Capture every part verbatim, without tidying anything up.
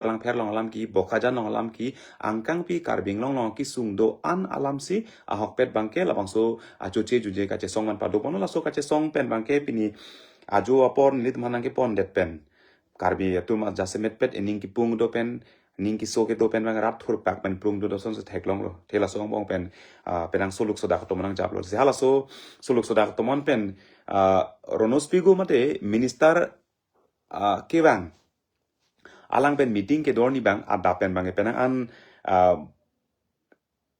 Langpher along alam ke, Bokajan along alam ke, angkangpi Karbi Anglong along kesung do-an alamsi ahokpet abangke labangso achoche juje kachesong man padopon. Laso kachesong pen abangke pini ajo apor nelitum aphan nangkepondet pen, Karbi atum ajasemetpet ening kipung do pen, ning keso kedo pen abang rat thurpak pen plung do, do asonsi theklonglo. Te laso angbong pen, ah, penang soluk sodak atum nangjaplo. Si halaso soluk sodak atum pen, ah, Ronnob Pegu mate minister, ah, kevang alang pen meeting kedo arni abang adap pen abangke penang an, ah,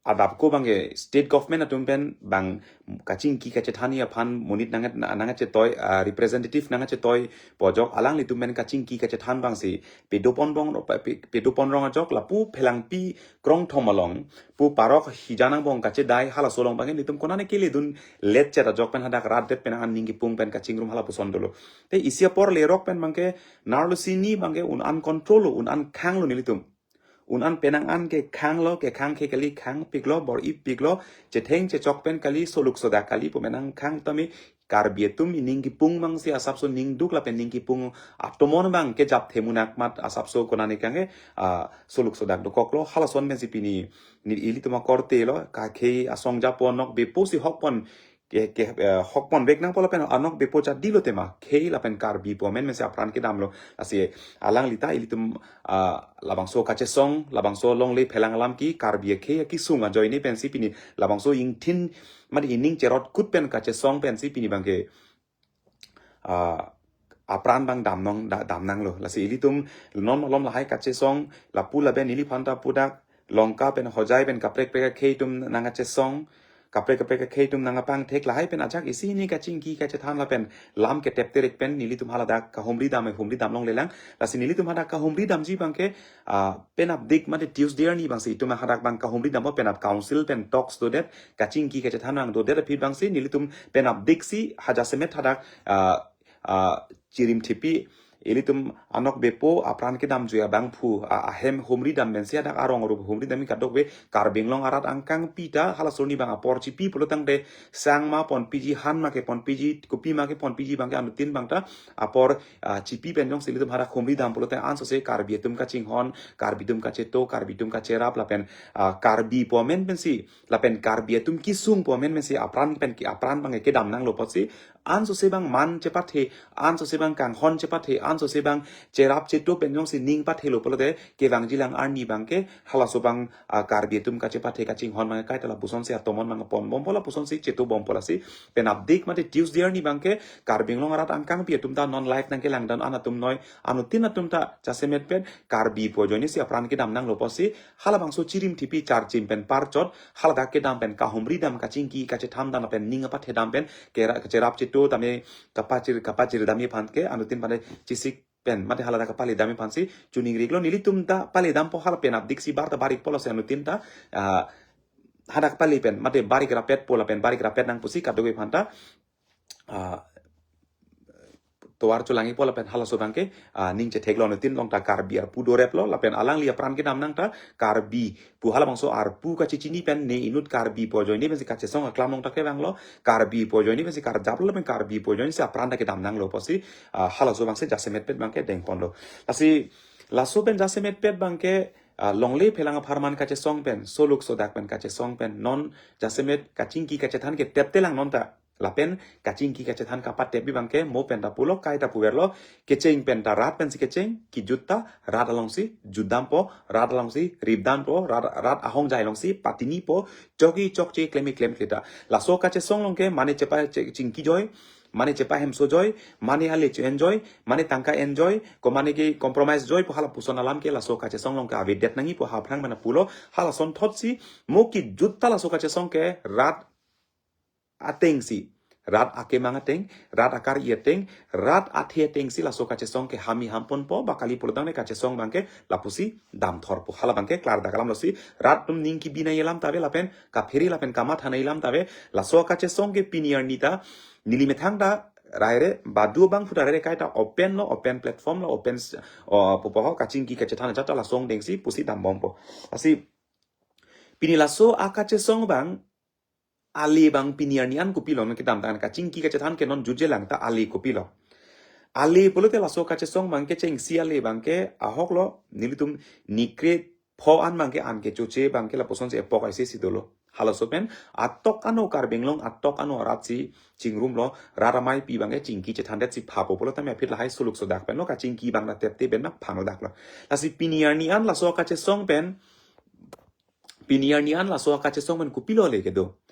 adap ko abangke state government atum pen bang kachingki kachethanji aphan monit nanget, nangkachetoi, ah, representative nangkachetoi pu ajok alanglitum pen kachingki kachethan abangsi pedopon rong, pe-, pedopon rong ajok lapu Phelangpi krongthom along pu parok hijan angbong kachedai halaso along abangke nelitum konane keledun letchet ajok pen hadak rat det pen an ning kipung pen kachingrum halapuson dolo. Te isi apor lerok pen abangke narlo si ni abangke un-an control lo, un-an khanglo nelitum. Un-an penang an kekhanglo, kekhang ke kali, khangpiklo, bor-ipiklo, chetheng chechok pen kali, soluk sodak kali pu menang khang tame Karbi atum ening kipung abangsi asapso ning duk lapen ning kipung atomon abang kejap themunak mat asapso konane kangke, ah, soluk sodak dokoklo. Halason pensi pini ne ilitum akorte lo, kakhei asong japo anokbepo si hokpon ke, ke, eh, hokpon vek nangpo lapen anokbepo chadi lo tema. Khei lapen Karbi pu amen pensi apran kedamlo. Lasi alangli ta ilitum, ah, labangso kachesong, labangso longle phelang alam ke Karbi akhei akesung ajoine pensi pini labangso ingthin mate ening cherot kut pen kachesong pensi pini abangke, ah, apran abang damnong, da-, damnanglo. Lasi ilitum non malom lahai kachesong, lapu laben neliphan ta pudak, Lanka pen Hojai pen kaprek kaprek akhei atum nangkachesong, kaprek kaprek akhei atum nangkapangthek, lahai pen ajak isi hini kachingki kachethan lapen lam ketep terek pen nelitum haladak kahumri dam, humri dam longlelang. Lasi nelitum hadak kahumri damji abangke, ah, penap dik mate Tuesday arni abangsi itum hadak abang kahumri dampo, penap council pen talks dodet, kachingki kachethan nangdodet aphi abangsi nelitum penap diksi hajasemet hadak, ah, ah, chirim thipi ilitum anokbepo apran kedamjui abangphu, ah, ahem humri dam pensi hadak arong arup humri dam kadokave Karbi Anglong arat angkangpi ta halaso arni abang apor chipi pulotangte sang ma ponpiji, han ma keponpiji, kopi ma keponpiji abangke anuttin abang ta apor, ah, chipi pen jongsi ilitum hadak humri dam pulote ansose Karbi atum kachinghon, Karbi atum kacheto, Karbi atum kacherap lapen, ah, Karbi pu amen pensi lapen Karbi atum kesung pu amen pensi apran pen ke apran abangke kedamnanglo apotsi ansose abang man chepathe, ansose abang kanghon chepathe, ansose abang cherap cheto pen jongsi ning pathelo pulote kevangjilang arni abangke halaso abang, ah, Karbi atum kachepathe kachinghon abangke kaita lapusonsi atomon abang ponbompo, lapusonsi chetobompo. Lasi penap dik mate Tuesday arni abangke Karbi Anglong arat angkangpi atum ta non live nangkelangdun an atum noi anuttin atum ta jasemetpet Karbi pu ajoine si apran kedamnanglo apotsi halabangso chirim thipi charchim pen parchot haladak kedam pen kahumri dam kachingki kachethan dam pen ning apathedam pen kera-, kacherap cheto tame kapachir, kapachir damji aphan ke anuttin pen chisik pen mate haladak kapale damji aphansi chuning riklo. Nelitum ta pale dampo, hala penap diksi bar ta bar-ikpo, lasi anuttin ta, ah, hadak pale pen mate bar-ik rapetpo lapen bar-ik rapet nang pusi kadokave aphan ta, ah, tovar cholangjipo lapen halaso abangke, ah, ning chetheklo, anuttin along ta Karbi arpu doreplo lapen alangli apran kedamnang ta Karbi pu halabangso arpu kachechini pen ne inut Karbi pu ajoine pensi kachesong aklam along ta kevanglo, Karbi pu ajoine pensi karjaplo lapen Karbi pu ajoine si apran ta kedamnanglo apotsi, ah, halaso abangsi jasemetpet abangke dengponlo. Lasi laso pen jasemetpet abangke, ah, longle phelang apharman kachesong pen, soluk sodak pen kachesong pen, non jasemet kachingki kachethan ke teptelang non ta. Lapen kachingki kachethan kapatepji abangke mo pen ta pulo, kaita puverlo, kecheng pen ta rat pensi kecheng, kejut ta rat alongsi jutdampo, rat alongsi ripdampo, rat, rat ahongjai alongsi patinipo, chokji chokche klem-i klemkle ta. Laso kachesong along ke mane chepa che-, chingki joi, mane chepa hemso joi, mane ale cho-en joi, mane tangka en joi, ko mane ke compromise joi pu halapuson alam ke laso kachesong along ke avedet nangji pu ha aphrang mana pulo, halason thotsi mo kejut ta laso kachesong ke rat atengsi, rat akemang ateng, rat akar-i ateng, rat athe atengsi laso kachesong ke hamji hamponpo, ba kali pulotangte kachesong abangke lapusi damthorpo. Hala abangke klardak alamlo si, rat atum ning kebi nangji alam ta ave lapen kaphere lapen kamatha nangji alam ta ave, laso kachesong ke pini arni ta neli methang ta raire, badu abangphu ta raire kaita open lo, open platform lo, open s-, o, pupo ho kachingki kachethan ajat ta laso angdengsi pusi dambompo. Lasi pini laso akachesong abang ale abang pini arni an kopilo, non kedamtang kachingki kachethan ke non jutjelang ta ale kopilo. Ale pulote laso kachesong abangke chengsi ale abangke ahok lo, nelitum ni kre pho an abangke an kechoche abangke lapuson si epok aisi si dolo. Halaso pen atok ano Karbi Anglong atok ano arat si chingrum lo, rat ameipi abangke chingki chethandet si phapo pulo tame aphi lahai suluk sodak pen lo, kachingki abang na tepte pen na phang dak lo. Lasi pini arni an laso kachesong pen, pini arni an laso kachesong pen kopilo le kedo.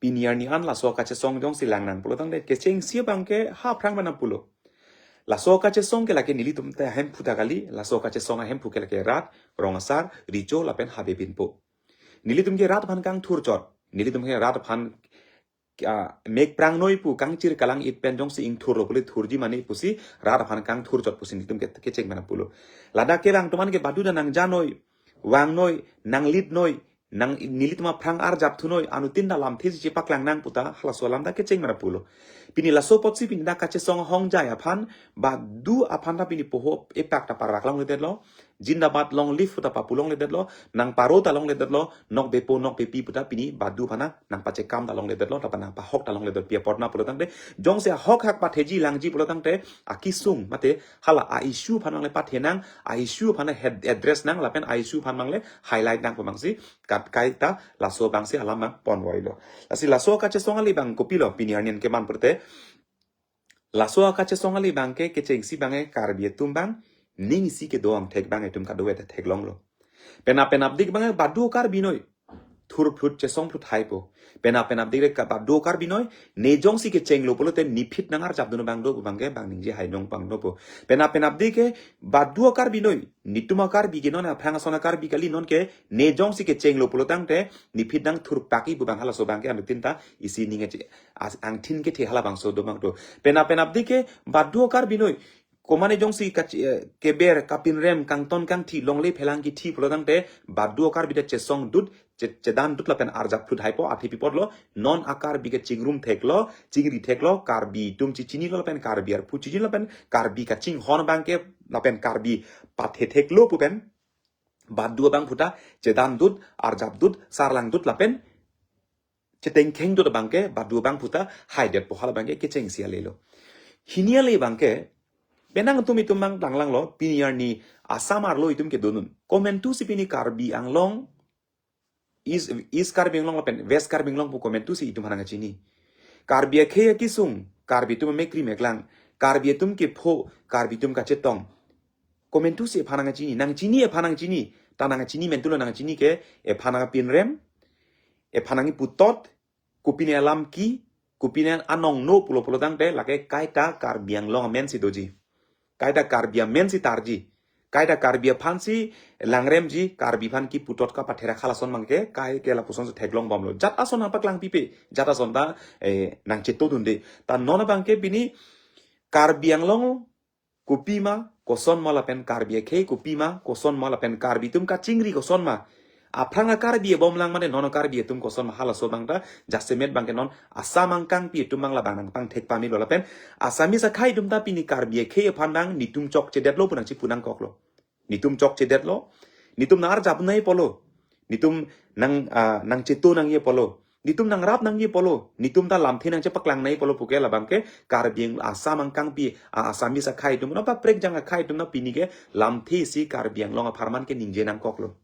Pini arni an laso kachesong jongsi lang nang pulo tangte kechengsi abangke ha aphrang mana pulo. Laso kachesong ke lake nelitum te ahemphu ta kali, laso kachesong ahemphu ke lake rat, rong asar, recho lapen habe pinpo. Nelitum ke rat aphan kangthur chot, nelitum ke rat aphan, ah, mek prangnoi pu kangchir kalang-it pen jongsi ingthur lo pule thurji mane pusi rat aphan kangthur chot pusi nelitum ke kecheng mana pulo. Ladak ke bang teman ke badu ta nang janoi, vangnoi, nang litnoi, nang nelitum aphrang arjap thunoi, anuttin ta lamthe si chepaklang nang puta halaso alam ta kecheng mana pulo. Pini laso apotsi pini dak kachesong ahongjai aphan, badu aphan ta pini poho epak ta parvak longledetlo, Zindabad long live puta papu longledetlo, nang paro ta longledetlo, nokbepo nokbepi puta pini badu aphan ta nang pachekam ta longledetlo, lapen nang pahok ta longledet pi apot na pulo tangte, jongsi ahok hak patheji langji pulo tangte, akisung mate hala a-issue aphan nangle pathe nang, a-issue aphan head address nang, lapen a-issue aphan nangle highlight nang pu abangsi, kat kaita laso abangsi alam abang ponvoilo. Lasi laso kachesong ale abang kopilo pini arni an keman purte. Laso kachesong ale abangke kechengsi abangke Karbi atum abang ning isi kedo angthek abang etum kado-et theklonglo. Penap penapdik abangke badu Karbi noi. Thurphlut chesongphlut haipo. Penap penapdik re ka badu Karbi noi. Ne jongsi kechenglo pulote niphit nang arjap dun abang do abangke bang ningje hai nong abang dopo. Penap penapdik ke badu Karbi noi. Netum a-Karbi ke non aphrang ason a-Karbi kali, non ke ne jongsi kechenglo pulo tangte niphit nang thurpaki pu abang halaso abangke anuttin ta isi ning achi as-, angthin kethe halabangso do abang do. Penap penapdik ke badu Karbi noi. Komane jongsi kachi-, eh, keber kapinrem kangton kangthi longle phelang kithi pulo tangte badu Karbi ta chesongdut, che-, chedandut lapen arjapphlut haipo, athe pi apotlo, non a-Karbi ke chingrum theklo, chingri theklo, Karbi atum chichinilo lapen Karbi arpu chichinilo lapen Karbi kachinghon abangke lapen Karbi pathe theklo pu pen badu abang puta chedandut, arjapdut, sarlangdut lapen chetengkhengdut abangke badu abang puta haidetpo, hala abangke kechengsi alelo. Hini ale abangke penang atum itum abang langlanglo, pini arni Assam arlo itum kedodun. Komantusi pini Karbi Anglong, East, East Karbi Anglong lapen West Karbi Anglong pu komantusi itum aphan nangchini. Karbi akhei akisung, Karbi atum amekkri meklang, Karbi atum kepho, Karbi atum kachetong. Komantusi ephan nangchini, nangchini ephan nangchini, ta nangchini mentulo, nangchini ke ephan nangpinrem, ephan nangputot, kopine alam ke, kopine anong no pulo pulo tangte lake kaita Karbi Anglong amen si doji. Kaita Karbi amen si tarji. Kaita Karbi aphan si langremji, Karbi aphan keputot kapathe ra halason abangke, kai ke lapuson si theklong bomlo. Jat ason nangpaklang pipe, jat ason ta, eh, nangchetodunde. Ta non abangke pini Karbi Anglong kopima, kosonma lapen Karbi akhei kopima, kosonma lapen Karbi atum kachingri kosonma. Aphrang a-Karbi abomlang mane non a-Karbi atum kosonma halaso abang ta, jasemet abangke non Assam angkangpi atum abang labang nangpangthek pamelo lapen Assamese akhei atum ta pini Karbi akhei aphan abang netum chokchedetlo pu nangchipu nangkoklo. Netum chokchedetlo. Netum nang arjap nangji pulo. Netum nang, ah, nangcheto nangji pulo. Netum nangrap nangji pulo. Netum ta lamthe nangchepaklang nangji pulo puke labangke Karbi Ang-, Assam angkangpi, ah, Assamese akhei atum, non paprek jang akhei atum na pini ke lamthe si Karbi Anglong apharman ke ningje nangkoklo.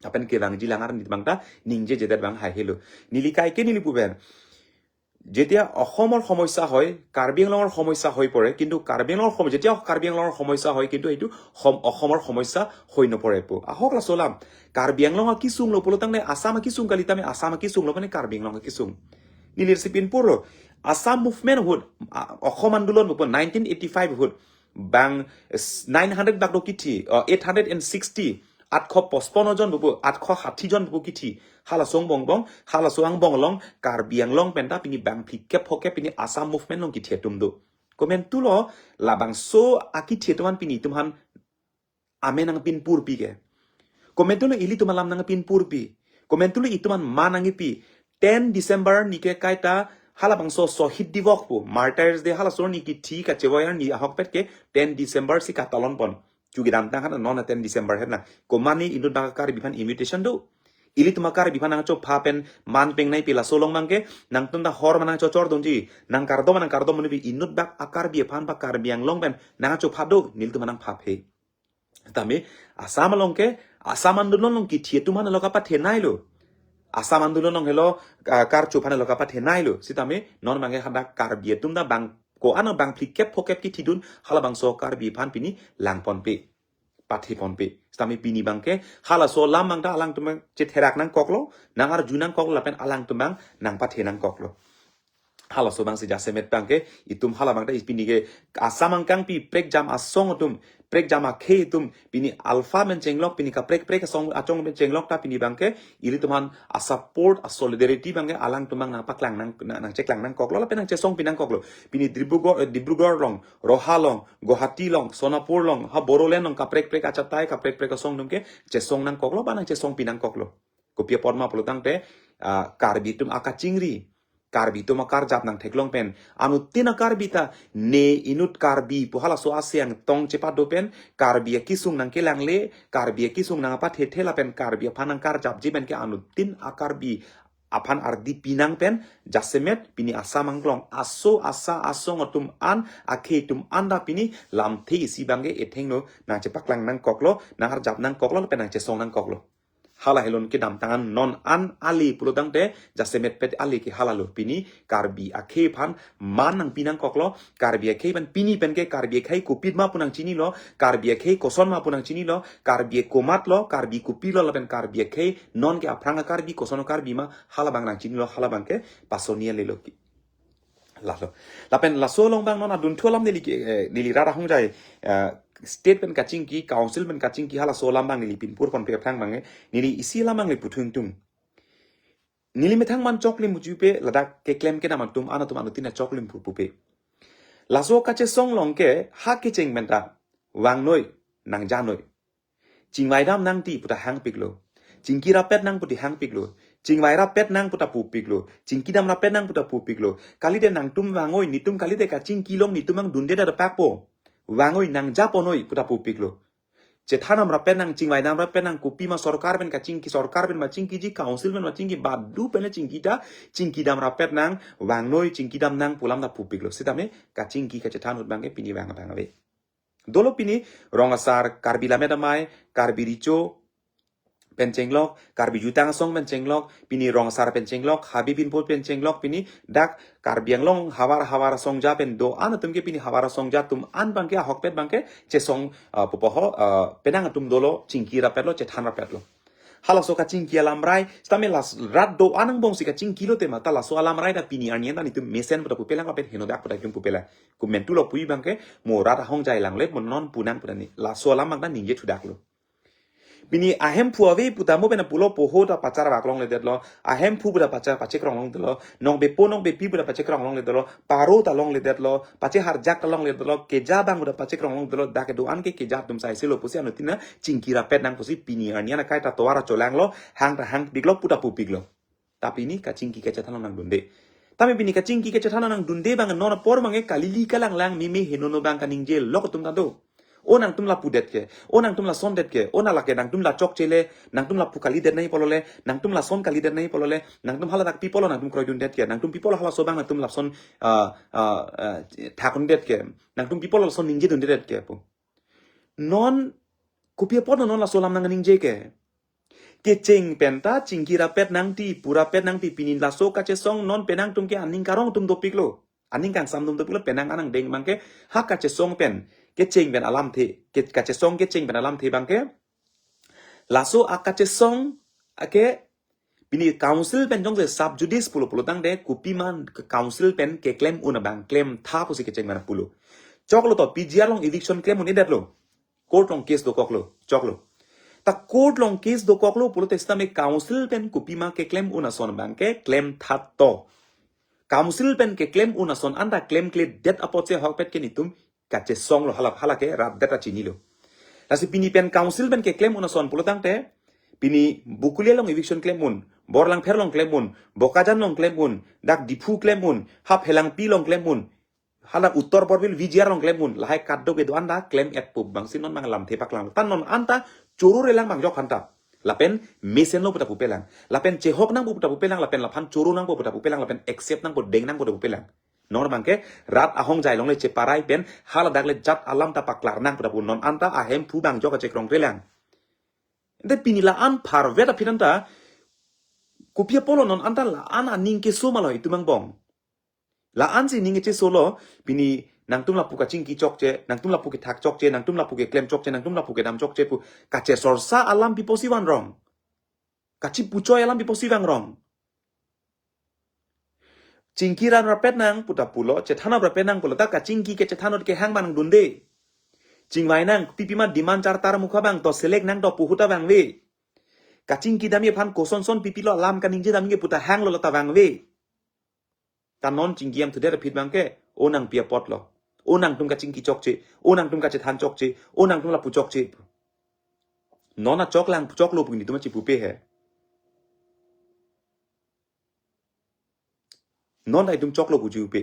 Lapen kevangji langar netum abang ta ningjejedet abang haihelo. Neli kaike neli pupen. যেতিয়া অসমৰ সমস্যা হয়, কাৰ্বি আংলঙৰ সমস্যা হৈ পৰে, কিন্তু কাৰ্বি আংলঙৰ সম-, যেতিয়া কাৰ্বি আংলঙৰ সমস্যা হয়, কিন্তু এইটো সম-, অসমৰ সমস্যা হৈ নপৰে পো। আহক লাচোলাম, কাৰ্বি Anglong akisung lo pulo tangte Assam akisung kali, tame Assam akisung lo mane Karbi Anglong akisung. Neli si pinpurlo, Assam movement ahut, a, অসম আন্দোলন ahut, nineteen eighty five ahut, bang, s-, nine hundred bak do kithi, uh, eight hundred and sixty, আঠশ পঁচপন্ন জন bubu, আঠশ ষাঠি জন bubu kithi. Halaso angbong bong, halaso angbong along, Karbi Anglong pen ta pini bangphli kep phokep pini Assam movement along kithi atum do. Komantulo, labangso akithi atum an pini itum aphan amen nangpinpurpi ke. Komantulo ilitum alam nangpinpurpi. Komantulo itum aphan man nangkipi. Ten December arni ke kaita halabangso Shohid Divos pu, Martyrs Day halaso arni kithi kachevoi arni ahokpet ke ten December si katalon pon. Chugi dam tang hana non ten December het na. Komane inut bang Karbi aphan invitation do. Ilitum a-Karbi aphan nangchopha pen man pengnei pi laso along abangke, nangtum ta hor ma nangchochor dunji, nangkardom ma nangkardom dunji pi, inut bak a-Karbi aphan ba Karbi Anglong pen nangchopha do, nelitum ma nangpha phe. Tame, Assam along ke, Assam andolon along kithi atum aphan lo kapathenei lo. Assam andolon along helo, ah, karcho aphan lo kapathenei lo. Sitame, non abangke hadak Karbi atum ta bang, ko-an abang phlikep phokep kithidun, halabangso Karbi aphan pini langponpe, patheponpe. Sitame pini abangke, halaso alam abang ta alangtum chetherak nangkoklo, nang-arju nangkoklo lapen alangtum abang nangpathe nangkoklo. Halaso abangsi jasemet abangke, itum hala abang ta pini ke Assam angkang pi prekjam asong atum, prekjam akhei atum, pini alpha pen chenglok, pini kaprek prek asong achong pen chenglok ta pini abangke, ilitum aphan a-support, a-solidarity abangke alangtum abang nangpaklang nang, nang, nangcheklang nangkoklo, lapen nangchesongpi nangkoklo. Pini Dibrugarh, eh, Dibrugarh along, Roha along, Guwahati along, Sonapur along, ha Bodoland along kaprek prek achatai, kaprek prek asong atum ke chesong nangkoklo, ba nangchesongpi nangkoklo. Kopi apot ma pulo tangte, ah, Karbi atum akachingri, Karbi atum akarjap nangtheklong pen, anuttin a-Karbi ta, ne inut Karbi pu halaso aseng tong chepado pen, Karbi akesung nangkelangle, Karbi akesung nangpathethe lapen Karbi aphan nangkarjapji pen ke anuttin a-Karbi aphan ardi pinang pen, jasemet pini Assam anglong aso asa asong atum an, akhei atum an ta pini lamthe isi abangke ethengno nangchepaklang nangkoklo, nangarjap nangkoklo, lapen nangchesong nangkoklo. Hala helon kedamtang an non an ale pulo tangte, jasemet pet ale ke halalo. Pini Karbi akhei aphan man nangpi nangkoklo, Karbi akhei aphan pini pen ke Karbi akhei kopima pu nangchinilo, Karbi akhei koson ma pu nangchinilo, Karbi komatlo, Karbi kopilo lapen Karbi akhei non ke aphrang a-Karbi koson a-Karbi ma hala abang nangchinilo, hala abangke pasoniya lelo ki. Lalo. Lapen laso along abang non adunthu alam neli ke, eh, neli rat ahongjai, eh, state pen kachingki, council pen kachingki, halaso alam abang neli pinpurponpe aphrang abang, eh, neli isi alam abang neli puthu ingtung. Neli methang man choklim pujupe, ladak keklem kedam atum, anatum anuttin ta choklim pu pupe. Laso kachesong along ke, ha kecheng pen ta vangnoi, nangjanoi. Chingvai dam nangji puta hangpiklo. Chingki rapet nang puta hangpiklo. Chingvai rapet nang puta pupiklo. Chingki dam rapet nang puta pupiklo. Kalite nangtum vangoi, netum kalite kachingki along netum abang dunde ta pakpo. Vangoi nangjaponoi puta pupiklo. Chethan dam rapet nang, chingvai dam rapet nang, kopima sorkar pen kachingki, sorkar pen ma chingkiji, council pen ma chingki, badu pen le chingki ta, chingki dam rapet nang, vangnoi, chingki dam nang pu alam ta pupiklo. Sitame kachingki kachethan ahut abangke pini vang abang ave. Dolo pini Rong Asar, Karbi Lammet Amei, Karbi Recho pen chenglok, Karbi Jutang Asong pen chenglok, pini Rong Asar pen chenglok, Habe Binpho pen chenglok, pini dak Karbi Anglong havar havar asongja pen do-an atum ke pini havar asongja atum an abangke ahokpet abangke chesong, ah, pupo ho, ah, penang atum dolo, chingki rapetlo, chethan rapetlo. Halaso kachingki alamrai, sitame las rat do-an angbongsi kachingki lote ma ta laso alamrai ta pini arni an ta netum mesen puta pupelang lapen henodak puta itum pupelang. Komantu lo pu abangke mo rat ahongjai langle mo non punang puta ni. Laso alam abang ta ningje thudaklo. Pini ahemphu ave puta mo pen pulo poho ta pacharvak longledetlo. Ahemphu puta pacha pachekrong longledetlo. Nong bepo nong bepi puta pachekrong longledetlo. Paro ta longledetlo. Pacheharjak ta longledetlo. Keja abang puta pachekrong longledetlo. Dak kedo-an ke keja atum sai selo pusi anuttin ta chingki rapet nang pusi pini arni an akai ta tovar cholanglo. Hang ta hangpiklo puta pupiklo. Tapi pini kachingki kachethan along nangdunde. Tapi pini kachingki kachethan along nangdunde abang non apor abangke kalili kalanglang meme henono abang kaningje lok atum ta do. O nangtum lapu det ke, o nangtum lason det ke, o na lake nangtum la chokche le, nangtum lapu kalidet nangji pulo le, nangtum lason kalidet nangji pulo le, nangtum haladak pi pulo nangtum kroidun det ke, nangtum pi pulo halaso abang nangtum lason, ah, ah, ah, thakdun det ke, nangtum pi pulo lason ningjedun det ke pu. Non kopi apot non laso alam nangningje ke. Kecheng pen ta chingki rapet nangji, pu rapet nangji, pini laso kachesong non penang atum ke aning karong atum dopiklo. Aning kangsam atum dopiklo, penang an angdeng abangke ha kachesong pen, kecheng pen alamthe, ke, kachesong kecheng pen alamthe abangke. Laso akachesong ake pini council pen jongsi sub judice pulo pulo tangte kopima council pen keklem un abang, klemtha pusi kecheng pen pulo. Choklo to, P G R along eviction klem un-edetlo. Court along case dokoklo, choklo. Ta court along case dokoklo pulote sitame council pen kopima keklem un ason abangke klemtha to. Council pen keklem un ason an ta klemkledet apotsi ahokpet ke netum kachesonglo, hala, hala ke rat det ta chinilo. Lasi pini pen council pen keklem un ason pulo tangte, pini Bokolia along eviction klem un, Borlangpher along klem un, Bokajan along klem un, dak Diphu klem un, ha Phelangpi along klem un, hala Uttar Borbil V G R along klem un, lahai kadokave do-an ta klem-et pu abangsi non abang lamthe paklang. Ta non an ta choro relang abang jok han ta. Lapen mesenlo pu ta pupelang. Lapen chehok nangpo pu ta pupelang. Lapen laphan choro nangpo pu ta pupelang. Lapen accept nangpo, deng nangpo pu ta pupelang. Non abangke rat ahongjai along le cheparai pen haladak le jat alam ta paklar nang pu ta pu, non anta ahemphu bang jok kachekrong trelang. Ante pini la-an pharvet aphi anta kopi apotlo, non anta la-an aning keso malo itum angbong. La-ansi ning kechesolo, pini nangtum lapu kachingki chokche, nangtum lapu kethak chokche, nangtum lapu keklem chokche, nangtum lapu kedam chokche pu kachesorsa alam piposi vangrong. Kachipuchoi alam piposi vangrong. Chingki ran rapet nang pu ta pulo, chethan rapet nang pulo, ta kachingki kachethan kehang abang dunde. Chingvai nang, pipima demand chartar mukha abang, to select nang to pu ahut ta vangve. Kachingki damji aphan kosonson pipilo alam kaningje damji pu ta hanglo la ta vangve. Ta non chingki am thudet aphi abangke, o nangpi apotlo. O nangtum kachingki chokche, o nangtum kachethan chokche, o nangtum lapu chokche. Non achoklang choklo pu nelitum chipupe he. Non ta itum choklo pu chipupe.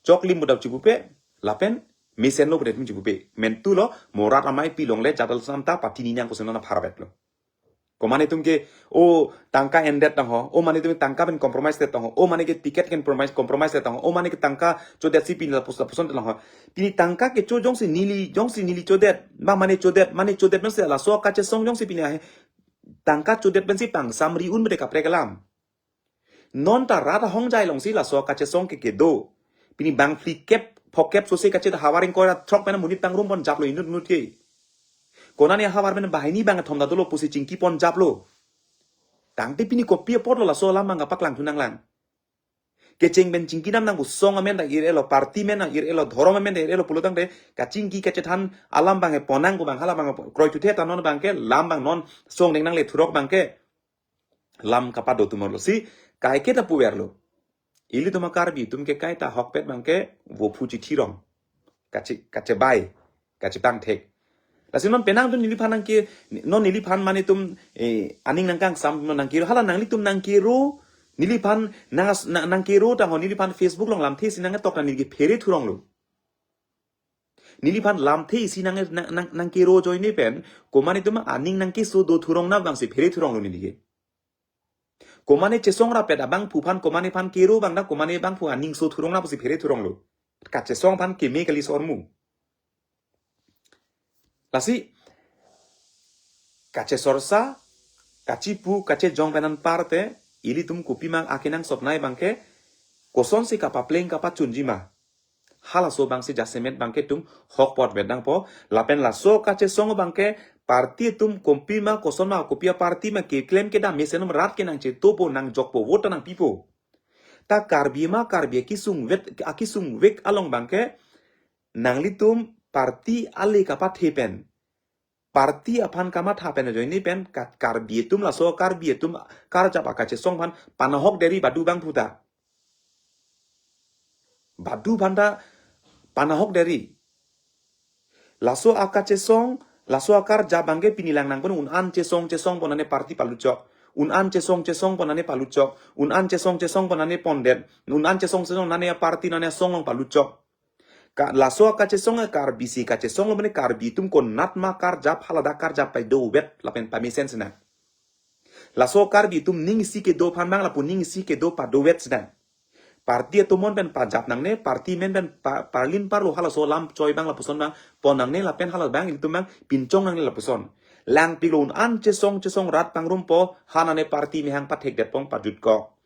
Choklim pu ta chipupe, lapen mesenlo pu ta itum chipupe. Mentulo, mo rat amei pi longle jat alam ta patini nang koson non apharvetlo. Komane itum ke, o tangka endet tangho, o mane itum tangka pen compromise det tangho, o mane ke ticket pen compromise, compromise det tangho, o mane ke tangka chodetsi pini lapuson, lapuson tangho. Pini tangka kecho jongsi neli, jongsi neli chodet, ba mane chodet, mane chodet mane laso kachesong jongsi pini ahe tangka chodet pensi pangsam ri un bede kaprek alam. Non ta rat ahongjai alongsi laso kachesong ke kedo. Pini bang phlikep, phokep sose kachet havar ingkoi ra throk pen monit pangrum pon japlo inut inut ke. Konane havar pen banghini bangkethom ta dolo pusi chingki pon japlo. Tangte pini kopi apotlo laso alam bang kapaklang thu nanglang. Kecheng pen chingki dam nang pu song amen ta ir-elo, party amen ta ir-elo, dhorom amen ta ir-elo pulo tangte kachingki kachethan alam bang pon nang pu bang hala bang kroi thuthe ta non abangke lam bang non song deng nangle thurok abangke lam kapado tumor lo si, kaike ta puverlo. Ilitum a-Karbi atum ke kaita ahokpet abangke vophu chithi rong. Kache, kachebai, kachepangthek. Lasi non penang atum neliphan nangke, non neliphan mane itum, eh, aning nangkangsam non nangkero, hala nanglitum nangkero, neliphan nang, nang, nangkero tangho neliphan Facebook along lamthe si nangketok ta neli ke phere thuronglo. Neliphan lamthe isi nang, nang, nang, nangkero ajoine pen, komane itum aning nangkeso do thurong na bangsi phere thuronglo neli ke. Komane chesong rapet abangphu aphan, komane aphan kero abang ta, komane abangphu aning so thurong na pusi phere thuronglo. Kachesong aphan keme kali sormu. Lasi, kachesorsa, kachipu, kachejong pen anparte, ilitum kopima akenangsot nai abangke, kosonsi kapapleng kapachunji ma. Halaso abangsi jasemet abangke itum hokpot vet nangpo. Lapen laso kachesong abangke party atum kopima koson ma kopi a-party ma keklem kedam mesen atum rat ke nangchetopo nangjokpo vote nangpipo. Ta Karbi ma Karbi akesung vet, akesung vek along abangke nanglitum party ale kapathe pen, party aphan kamatha pen ajoine pen ka-, Karbi atum laso Karbi atum karjap akachesong aphan panahok deri badu abangphu ta. Badu aphan ta panahok deri. Laso akachesong, laso akarjap abangke pini lang nangpon un-an chesong chesong pon nane party paluchok. Un-an chesong chesong pon nane paluchok. Un-an chesong chesong pon nane pondet. Un-an chesong chesong nane party nane song along paluchok. Ka laso akachesong a Karbi si kachesong lo mane Karbi atum konat ma karjap haladak karjap paido vet lapen pamesen sena. Laso Karbi atum ning isi kedo aphan bang lapu ning isi kedo pado vet sena. Party atum mon pen pajap nangne, party amen pen pa, parlin parlo halaso lam choi bang lapuson bang pon nangne lapen hala bang ilitum bang pinchong nangne lapuson. Langpiklo un-an chesong chesong rat pangrumpo, ha nane party mehang pathekdet pong pajutkok.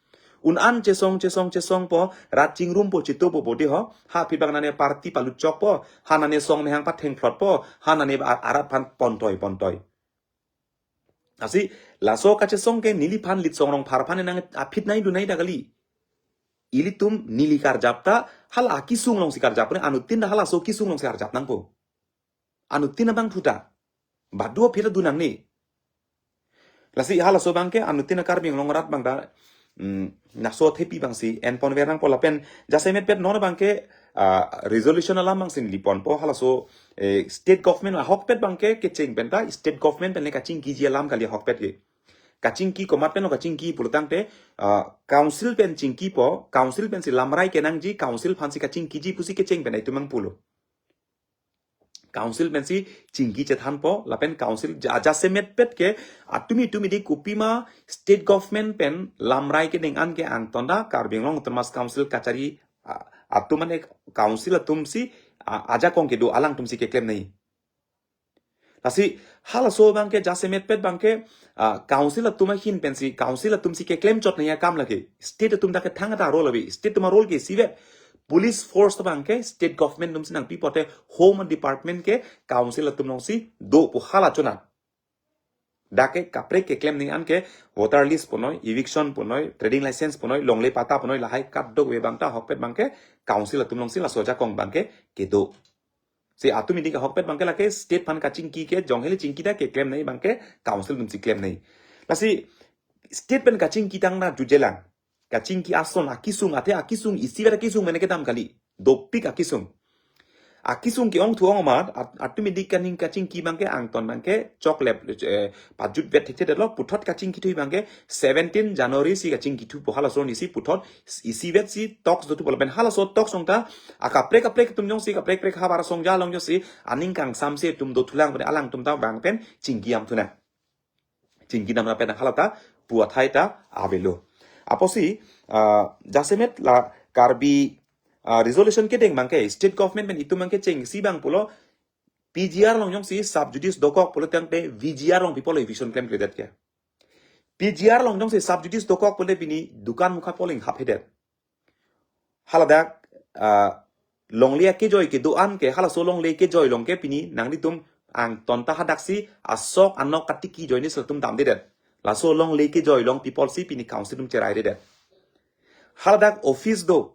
Un-an chesong chesong chesongpo, rat chingrumpo chetopo bodi ho, ha phi bang nane party paluchokpo, ha nane song mehang pathengphlotpo, ha nane a-, arat aphan pontoi pontoi. Lasi, laso kachesong ke neliphan Litsong Rongphar aphan nang aphi nai dunai ta kali. Ilitum neli karjap ta, hala akesung alongsi karjap, anuttin ta halaso kesung alongsi karjap nangpo. Anuttin abangphu ta. Badu aphi ta du nangne. Lasi halaso abangke anuttin a-Karbi Anglong arat bang ta, mm, laso athepi bangsi en pon ver nangpo lapen jasemet pet non abangke, ah, resolution alam bangsi neli ponpo halaso, eh, state government ahokpet abangke kecheng pen ta state government pen le kachingkiji alam kali ahokpet ke. Kachingki komat pen lo kachingki pulo tangte, ah, council pen chingkipo, council pensi lamrai kenangji, council aphansi kachingkiji pusi kecheng pen itum nangpulo. Council pensi chingki chethanpo, lapen council ja-, jasemetpet ke atumi tumi di kopima state government pen lamrai kedeng an ke angtonda Karbi Anglong Autonomous Council kachari, ah, atum mane council atumsi, ah, ajakong kedo alangtumsi keklem nangji. Lasi halaso abangke jasemetpet abangke, ah, council atum ahin pensi, council atumsi keklem chot nangji akam lake. State atum dak ke thangta role ave. State atum a-role ke isivet. Police force abangke state government atumsi nangpi pote Home Department ke council atum alongsi dopo hala chonat. Dak ke kaprek keklem nangji an ke voter list punoi, eviction punoi, trading license punoi, longle patta punoi, lahai kadokave abangta ahokpet abangke council atum alongsi laso ajakong abangke kedo. Si atumi di ahokpet abangke lake state aphan kachingki ke jong hele chingki ta keklem nangji abangke council atumsi klem nangji. Lasi state pen kachingki tangna jujelang. Kachingki ason akisung, athe akisung isivet akisung mene kedam kali. Dopik akisung. Akisung ke-ongthu ong amat, at-, atumi di kaning kachingki abangke angton abangke choklep, eh, pajutvet thekthedetlo, puthot kachingkithu abangke seventeen January si kachingkithupo, halaso arnisi puthot isivet si talks dothupo lapen halaso talks along ta akaprek kaprek atum jongsi kaprek kaprek havar asong ja along jongsi aning kangsamse atum dothulang pune alangtum ta vang pen chingki damthu nang. Chingki dam lapen hala ta pu athai ta avelo. Apotsi, ah, jasemet la Karbi, ah, resolution kedeng abangke state government pen itum abangke chengsi abang pulo P G R along jongsi sub judice dokok pulo tangte V G R along pi apotlo eviction klemkledet ke. P G R along jongsi sub judice dokok pulo pini dukan mukha pu aling haphedet. Haladak, ah, longle akejoi kedo an ke, halaso longle kejoi along ke pini nanglitum angtonta hadaksi asok anok katiki ajoine si latum damdedet. Laso longle kejoi along pi apotsi pini council atum cherairedet. Haladak office do,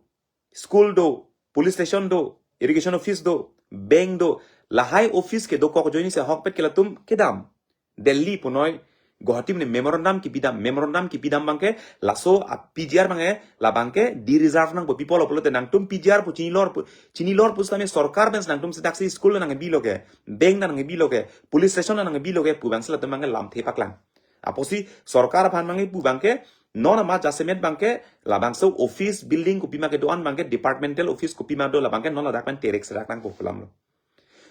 school do, police station do, irrigation office do, bank do, lahai office kedokok ajoine si ahokpet ke latum kedam. Delhi punoi, Guwahati mane memorandum kipidam, memorandum kipidam abangke, laso a-P G R abangke, labangke de-reserve nangpo pi apotlo pulote nangtum P G R pu chinilor pu, chinilor pu sitame sorkar pen nangtum sedaksi school nangkebilo ke, bank nangkebilo ke, police station nangkebilo ke, pu abangsi latum abangke lamthe paklang. Apotsi sorkar aphan abangke pu abangke, non amat jasemet abangke, labangso office building kopima kedo an abangke, departmental office kopima do labangke, non ladak pen terek serak nangpo pu alamlo.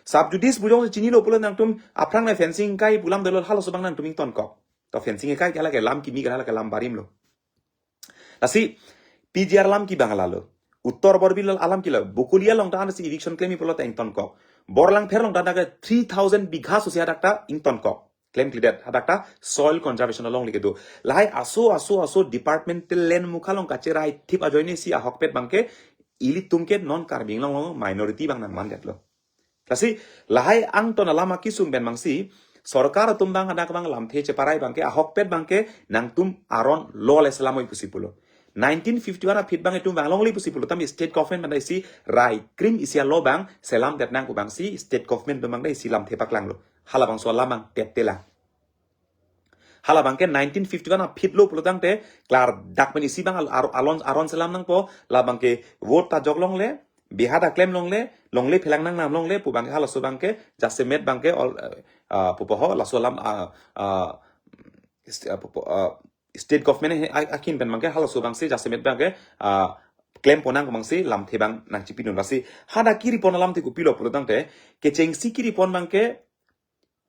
Sub judice pu jongsi chinilo pulo nangtum aphrang na fencing kai pu alam dolo halaso abang nangtum ingtonkok. To fencing kai ke hala ke lam kimi ke hala ke lam barim lo. Lasi P G R alam ke abang lalo. Uttor Borbil alam ke lo. Bokolia along ta ansi eviction klemji pulo ta ingtonkok. Borlangpher along ta dak three thousand bigha sose hadak ta ingtonkok. Klemkledet hadak ta soil conservation alongle kedo. Lahai aso aso aso departmental land mukha along kacherai thip ajoine si ahokpet abangke ilitum ke non Karbi Anglong along minority abang nangmandetlo. Lasi lahai angton alam akisung pen abangsi sorkar atum abang hadak abang lamthe cheparai abangke ahokpet abangke nangtum aron lole selamoi pusi pulo. Nineteen fifty-one aphi abang itum abang longle pusi pulo, tame state government abang isi rai krim isi alo abang selamdet nang pu abangsi state government atum abang isi lamthe paklanglo. Halabangso alam abang teptelang. Halabangke nineteen fifty-one aphi lo pulo tangte klardak pen isi abang al-, ar-, alon aron selam nangpo, labangke vote ta jok longle, biha ta klem longle, longle phelang nangnam longle pu abangke halaso abangke jasemet abangke all, eh, ah, pupo ho, laso alam, ah, ah, st-, ah, pupo, ah, state government he, a-, akin pen abangke halaso abangsi jasemet abangke, ah, klempo nang abangsi lamthe abang nangchipidun. Lasi hadak keripon alamthe kopilo pulo tangte, kechengsi keripon abangke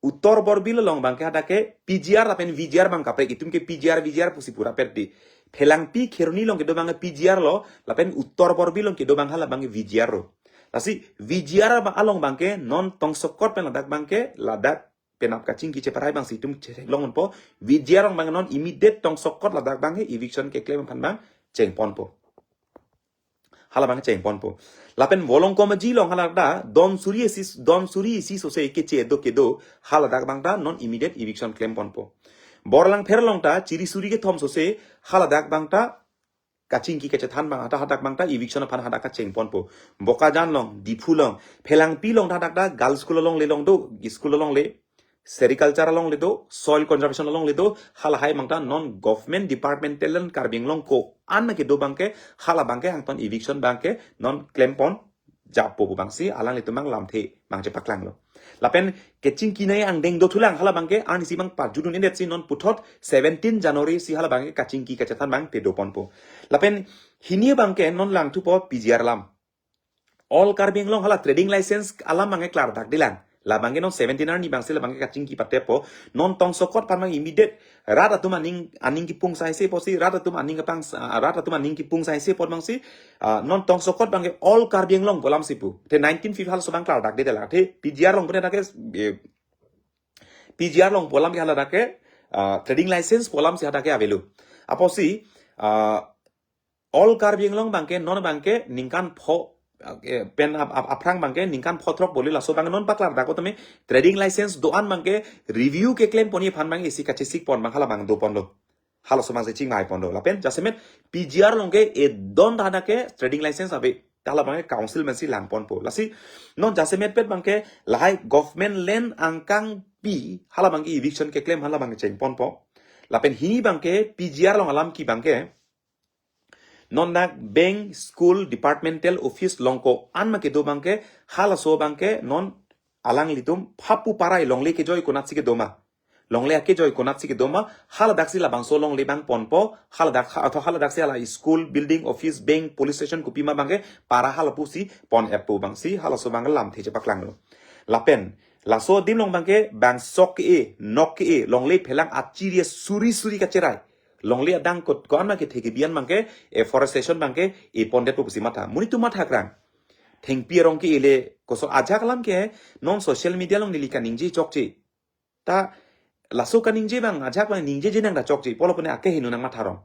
Uttor Borbil along abangke hadak ke P G R lapen V G R abang kaprek, itum ke P G R V G R pusi pura pet di. Phelangpi Kheroni along kedo abangke P G R lo, lapen Uttor Borbil along kedo abang halabangke V G R lo. Lasi V G R abang along abangke non tongsokot pen ladak abangke ladak penap kachingki cheparai abangsi itum chetheklong ponpo. V G R along abang non immediate tongsokot ladak abangke eviction keklem aphan abang chengponpo. Halabang chengponpo. Lapen Volongkom Aji along haladak ta don suri isi, don suri isi sose keche do kedo haladak abang ta non immediate eviction klemponpo. Borlangpher along ta chiri suri kethom sose haladak abang ta kachingki kachethan abang ta hadak abang ta eviction aphan hadak ta chengponpo. Bokajan along, Diphu along, Phelangpi along ta hadak ta girls school alongle along do, school alongle, sericulture alongle do, soil conservation alongle do, halahai abang ta non government departmental land Karbi Anglong ko-an kedo abangke, halabangke angton eviction abangke non klempon jappo pu abangsi alanglitum abang lamthe abang chepaklanglo. Lapen kechingki nai angdeng dothulang halabangke arnisi abang pajudun-edet si non puthot seventeen January si halabangke kachingki kachethan abang te doponpo. Lapen hini abangke non langthupo P G R alam. All Karbi Anglong hala trading license alam abangke klardak dilang. Labangke non seventeen arni abangsi labangke kachingki patepo. Non tongsokot aphan abang immediate rat atum aning, aning kipung saise apotsi, rat atum aning kapang, ah, rat atum aning kipung saise apot abangsi, ah, non tongsokot abangke all Karbi Anglong pu alamsi pu. Te nineteen fifty halaso abang klardak dilang. Te P G R along pu ne dak ke, eh, P G R along pu alam ke hala dak ke, ah, trading license pu alamsi hadak ke avelo. Apotsi, ah, all Karbi Anglong abangke, non abangke ningkan pho, eh, pen ap-, ap-, aphrang abangke ningkan pho throk boli laso abangke non paklardak tame trading license do-an abangke review keklem ponji aphan abang isi kachesik pon abang hala abang doponlo. Halaso abangsi chingvai ponlo. Lapen jasemet P G R along ke edon ta hadak ke trading license ave. Ta hala abangke council pensi langponpo. Lasi non jasemet pet abangke lahai government land angkangpi hala abangke eviction keklem hala abangke chengponpo. Lapen hini abangke P G R along alam ke abangke non dak bank, school, departmental office along ko-an ma kedo abangke, halaso abangke non alanglitum phapu parai longle kejoi konatsi kedo ma. Longle akejoi konatsi kedo ma, haladaksi labangso longle abang ponpo, haladak ha-, atau haladaksi hala school, building, office, bank, police station kopima abangke para hala pusi pon-etpo abangsi, halaso abang lamthe chepaklanglo. Lapen, laso adim along abangke bang sok ke-e, nok ke-e, longle phelang achiri suri suri kacherai. Longle adang kot ko-an ma kethe kebi-an abangke, afforestation abangke, e pondetpo pusi matha. Monit atum matha krang. Thengpi arong ke-e le, koso ajak alam ke, non social media along neli kaningje chokche. Ta, laso kaningje abang, ajak abang ningjeje nang ta chokche, pulo pu ne akeheno nang matharong.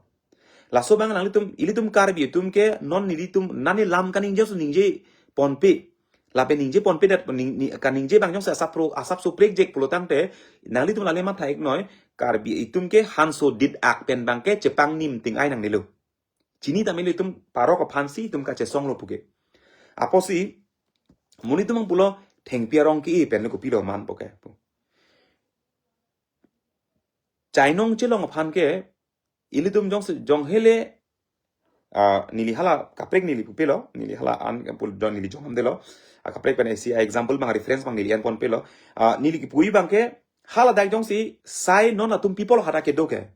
Laso abang nanglitum, ilitum Karbi atum ke, non nelitum, nani lam kaningje so ningje ponpe. Lapen ningje ponpe dat, ning-, ni-, kaningje abang jongsi asap pro, asap so prekjek pulotangte, nanglitum lale matha-iknoi, Karbi atum ke hanso dit ak pen abangke chepangnim ting ai nangnelo. Chini tame ilitum parok aphansi itum kachesonglo puke. Apotsi, monit atum abang pulo thengpi arong ke-e pen lo kopilo manpo ke. Chainong chelong aphan ke, ilitum jongsi, jonghele, ah, neli hala kaprek neli pupelo, neli hala an pul don neli jongdamdelo. Ah, kaprek pen isi example abang reference abang neli an ponpelo. Ah, neli kipuji abangke, haladak jongsi, sai non atum pi apot hadak kedo ke.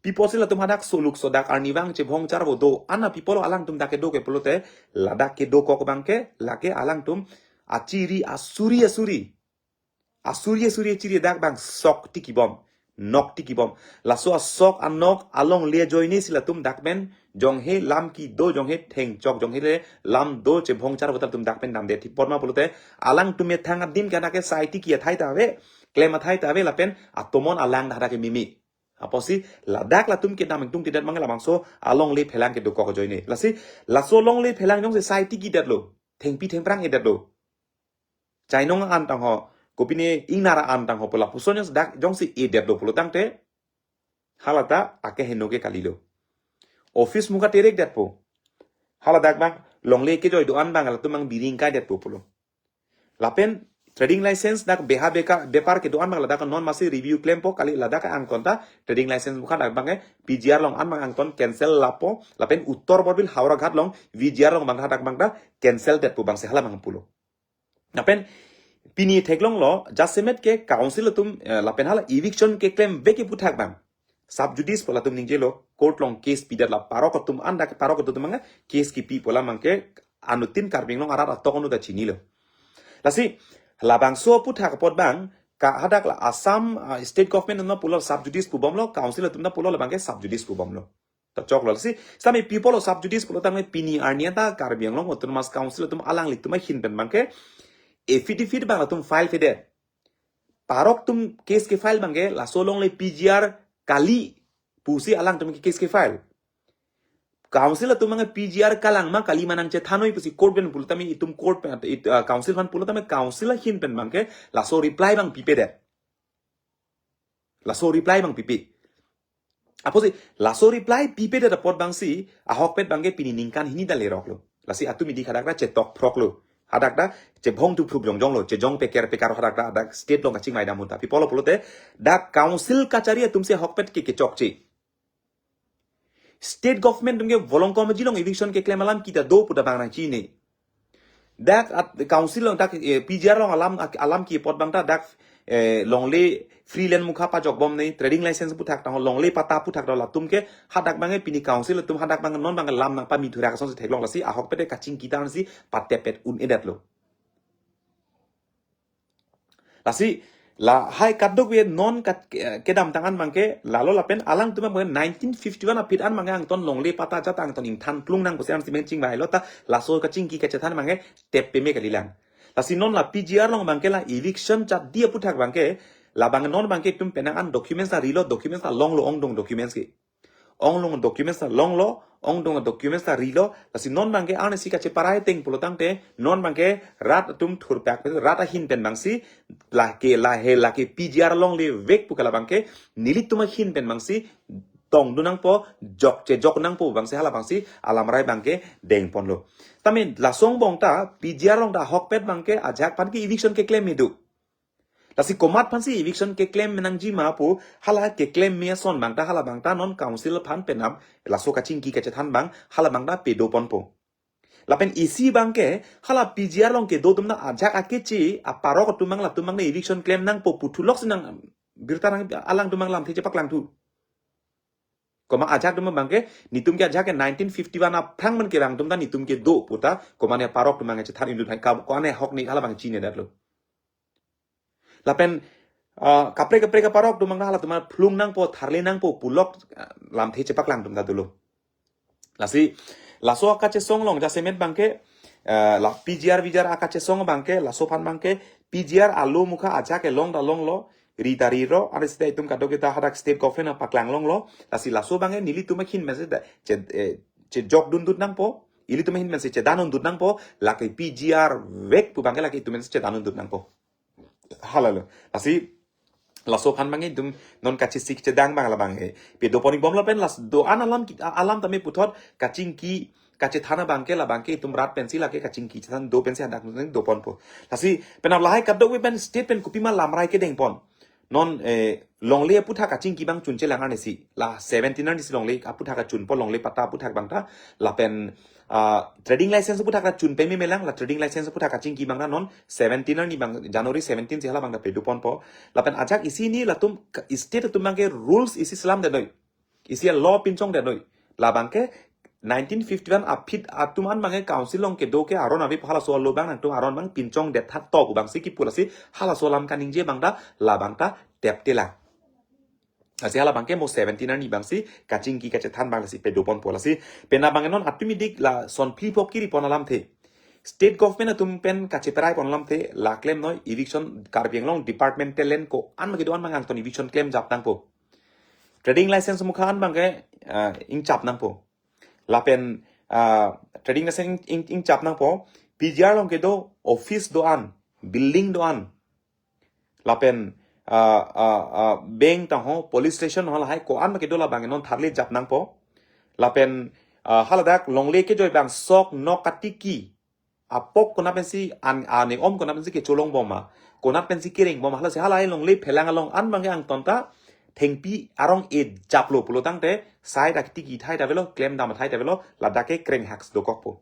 Pi apotsi latum hadak soluk sodak arnivang chebhong charvo do-an pi apot alangtum dak kedo ke pulote, ladak kedokok abangke, lake alangtum achiri asuri asuri. Asuri asuri achiri dak abang sok tikibom, nok tikibom. Laso asok anok alongle ajoinesi latum dak pen jonghe lam kedo jonghe thengchok jonghele lam do chebhong charvo ta latum dak pen damde thipon ma pulote, alangtum methang adim ke hadak ke sai tiki athai ta ave, klem athai ta ave lapen atomon alang dak hadak ke mimi. Apotsi ladak latum kedam ingtungtidet abang labangso alongle phelang kedokok ajoine. Lasi laso longle phelang jongsi sai tikidetlo. Thengpi thengphrang edetlo. Chainong an tangho, kopine ingnar an tangho pu lapuson jongsi dak jongsi edetlo pulotangte, halata akeheno ke kalilo. Office muka terekdetpo. Haladak abang longle kejoi do-an abang latum abang biring kaidetpo pulo. Lapen trading license dak beha beka bepar kedo-an abang ladak non masi review klempo kali ladak angkon ta trading license muka dak abangke P G R along an abang angkon cancel lapo lapen Uttar Borbil Howraghat along V G R along abang hadak abang ta cancel detpo abangsi hala abang pulo. Lapen pini theklonglo jasemet ke council atum, eh, lapen hala eviction keklem vek ke aputhak abang sub judice pu latum ningjelo, court along case pidet la parok atum an dak parok atum abang case kipi pu alam abangke anuttin Karbi Anglong arat atok anu ta chinilo. Lasi labangso aputhak apot abang ka hadak la Assam, ah, state government atum pulo sub judice pubomlo, council atum ta pulo labangke sub judice pubomlo. Ta choklo. Lasi sami pi apotlo sub judice pulotangte pini arni anta Karbi Anglong Autonomous Council atum alanglitum ahin pen abangke affidavit abang latum file pedet. Parok atum case kefile abangke laso alongle P G R kali pusi alangtum ke case kefile. Council atum abangke P G R kalang ma kali ma nangchethanoi pusi court pen pulotame itum court pen it, uh, council aphan pulotame council ahin pen abangke laso reply abang pipedet. Laso reply abang pipe. Apotsi laso reply pipedet apot abangsi ahokpet abangke pini ningkan hini ta leroklo. Lasi atum idi hadak ta chetok phroklo. Hadak ta chebhong tu phrup jongjonglo, chejong peker pekar hadak ta dak state along kachingvai dam ahut ta. Pi apotlo pulote dak council kachari atumsi ahokpet ke kechokche. State government atum ke volongkom ajilong eviction keklem alam kita do pu ta abang nangchini. Dak at council along dak, eh, P G R along alam, alam ke apot abang ta dak eh, longle free land mukha pajok bom ne, trading license aputhak tang, longle patta aputhak tang, latum ke hadak abangke pini council atum hadak abangke non abangke lam nangpami thurak asonsi theklong, lasi ahokpet kachingki ta ansi patepet un-edetlo. Lasi lahai kadokave non kat, eh, kedamtang an abangke lalo lapen alangtum abangke nineteen fifty-one aphi an abangke angton longle patta ajat angton ingthan plung nang pusi ansi men chingvailo ta, laso kachingki kachethan abangke tep peme kalilang. Lasi non la P G R along abangke la eviction chadi aputhak abangke, labang non abangke itum penang an documents ta rilo, documents ta longlo, ongdung documents ke. Onglong documents ta longlo, ongdung documents ta rilo, lasi non abangke ansi kacheparai ateng pulotangte, non abangke rat atum thurpak pen, rat ahin pen abangsi, lake, lahe, lake P G R longle vek pu ke labangke, nelitum ahin pen abangsi, tongdun nangpo, jokche jok nangpo abangsi, hala abangsi alamrai abangke dengponlo. Tame laso angbong ta P G R along ta ahokpet abangke ajahak aphan ke eviction keklem hiduk. Lasi komat aphansi eviction keklem nangji ma pu, hala keklem me ason abang ta, hala abang ta non council aphan penap laso kachingki kachethan abang, hala abang ta pedoponpo. Lapen isi abangke, hala P G R along kedo atum ta ajahak akeche aparok atum abang, latum abang ta eviction klem nangpo pu thulok si nang birta nang alangtum abang lamthe chepaklangthu. Komat ajahak atum abangke, netum ke ajahak ke nineteen fifty-one aphrang men kevang atum ta netum kedo pu ta, komat ne aparok atum abang chethan indun hai ka, ko-an ahok ne hala abang chinedetlo. Lapen, ah, kaprek kaprek aparok atum abang halatum aphan plung nangpo, tharle nangpo pulok, ah, lamthe chepaklangdun ta dolo. Lasi, laso akachesong along jasemet abangke, eh, la P G R V G R akachesong abangke, laso aphan abangke, P G R alo mukha ajahak kelong ta longlo, ri ta rilo, ansi ta itum kadokave ta hadak state government apaklang longlo, lasi laso abangke nelitum ahin pensi ta, che, eh, chejok dundun nangpo, ilitum ahin pensi chedan dundun nangpo, lake P G R vek pu abangke lake itum pensi chedan dundun nangpo. Halalo. Lasi, laso aphan abangke itum non kachesik chedang abang labangke pedopon-ik bom lapen las do-an alam ki-, alam tame puthot kachingki kachethan abangke labangke itum rat pensi lake kachingki chethan do pensi hadak nang doponpo. Lasi penap lahai kadokave pen state pen kopima lamrai kedengpon. Non, eh, longle aputhak kachingki abang chunchelang arnisi. La seventeen arnisi longle aputhak kachunpo, longle patta aputhak abang ta. Lapen, ah, trading license aputhak ta chun peme melang, la trading license aputhak kachingki abang ta non seventeen arni abang, January seventeen si hala abang ta pedoponpo. Lapen ajahak isi hini latum ka-, state atum abangke rules isi selamdetnoi. Isi law pinchongdetnoi. Labangke nineteen fifty-one aphi atum an abangke council along kedo ke aron ave pu halaso law abang nangtum aron abang pinchongdet tha to pu abangsi kipu, lasi halaso alam kaningje abang ta labang ta teptelang. Lasi hala abangke mo seventeen arni abangsi kachingki kachethan abang lasi pedoponpo, lasi penap abang non atum idik lason phli phok kiripon alamthe. State government atum pen kacheparai pon alamthe, la klemnoi eviction Karbi Anglong departmental land ko-an ma kedo-an abang angton eviction klemjap nangpo. Trading license mukha an abangke, ah, ingchap nangpo. Lapen, ah, trading license ing, ing, ingchap nangpo. P G R along kedo office do-an, building do-an. Lapen, ah, ah, ah, bank tangho, police station ho, lahai ko-an ma kedo labang non tharlejap nangpo. Lapen, ah, haladak longle kejoi abang sok nok katiki apok konat pensi an, ane om konat pensi kecholong bom ma, konat pensi kereng bom ma, halasi halai longle phelang along an abangke angton ta thengpi arong-e japlo pulotangte sai dak tiki thai ta avelo, klem dam thai ta avelo, ladak ke kreng haks dokokpo.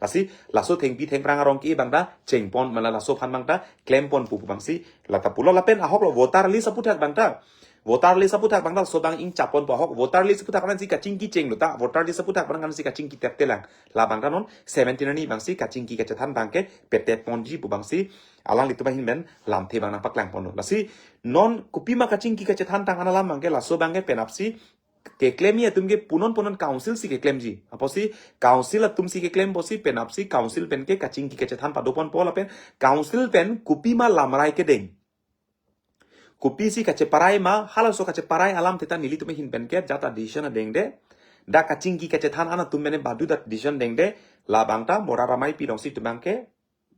Lasi laso thengpi thengphrang arong ke abang ta chengpon, mane laso aphan abang ta klemponpo pu abangsi lata pulo. Lapen ahok lo voter list aputhak abang ta. Voter list aputhak abang ta laso abang ingchapponpo, ahok voter list aputhak abang si kachingki chenglo ta, voter list aputhak abang si kachingki teptelang. Labang ta non seventeen arni abangsi kachingki kachethan abangke petepponji pu abangsi alanglitum ahin pen lamthe abang nangpaklangponlo. Lasi non kopima kachingki kachethan tang an alam abangke laso abangke penapsi keklem atum ke punon punon council si keklemji. Apotsi council atum si keklem apotsi penapsi council pen ke kachingki kachethan padoponpo lapen council pen kopima lamrai kedeng, kopisi kacheparai ma, halaso kacheparai alamthe ta nelitum ahin pen ke jata decision adengde. Dak kachingki kachethan an atum pen badu dak decision dengde. Labang ta mo rat amei pi alongsi itum abangke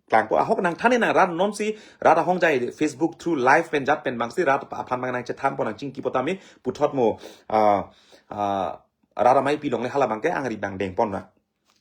klangpo, ahok nangthan nang rat nonsi rat ahongjai Facebook through live pen jat pen abangsi rat aphan abang nangchethanpon nangchingkipo tame puthot mo, ah, ah, rat amei pi along le hala abangke angri abang dengpon na.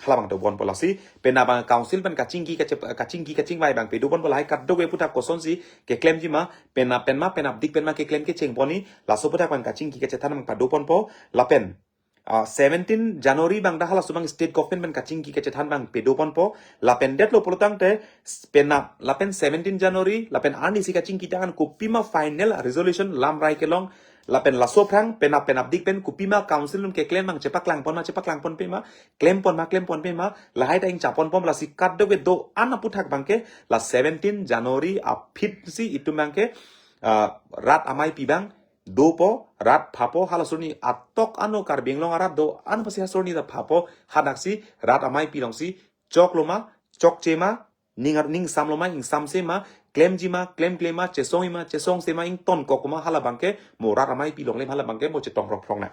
Hala abang dobonpo, lasi penap abang council pen kachingki kache-, kachingki kachingvai abang pedobonpo, lahai kadokave aputhak kosonsi keklemji ma, penap pen ma, penapdik pen ma keklem kechengpon ni, laso aputhak abang kachingki kachethan abang padoponpo, lapen ah, seventeen January abang ta halaso abang state government pen kachingki kachethan abang pedoponpo, lapen detlo pulotangte, s-, penap, lapen seventeen January, lapen arnisi kachingki tangte kopima final resolution lamrai kelong, lapen laso aphrang penap penapdik pen kopima council atum keklem abang chepaklangpon ma, chepaklangponpe ma, klempon ma, klemponpe ma, lahai ta ingchaponpon, lasi kadokave do-an aputhak abangke, la seventeen January aphi si itum abangke, ah, rat ameipi abang dopo, rat phapo, halaso arni atok ano Karbi Anglong arat do-an apotsi halaso arni ta phapo, hadaksi rat ameipi alongsi choklo ma, chokche ma, ning ar-, ningsamlo ma, ingsamse ma, klemji ma, klemkle ma, chesongji ma, chesongse ma, ingtonkok ma, hala abangke mo rat ameipi along le hala abangke mo chetong rok rok na.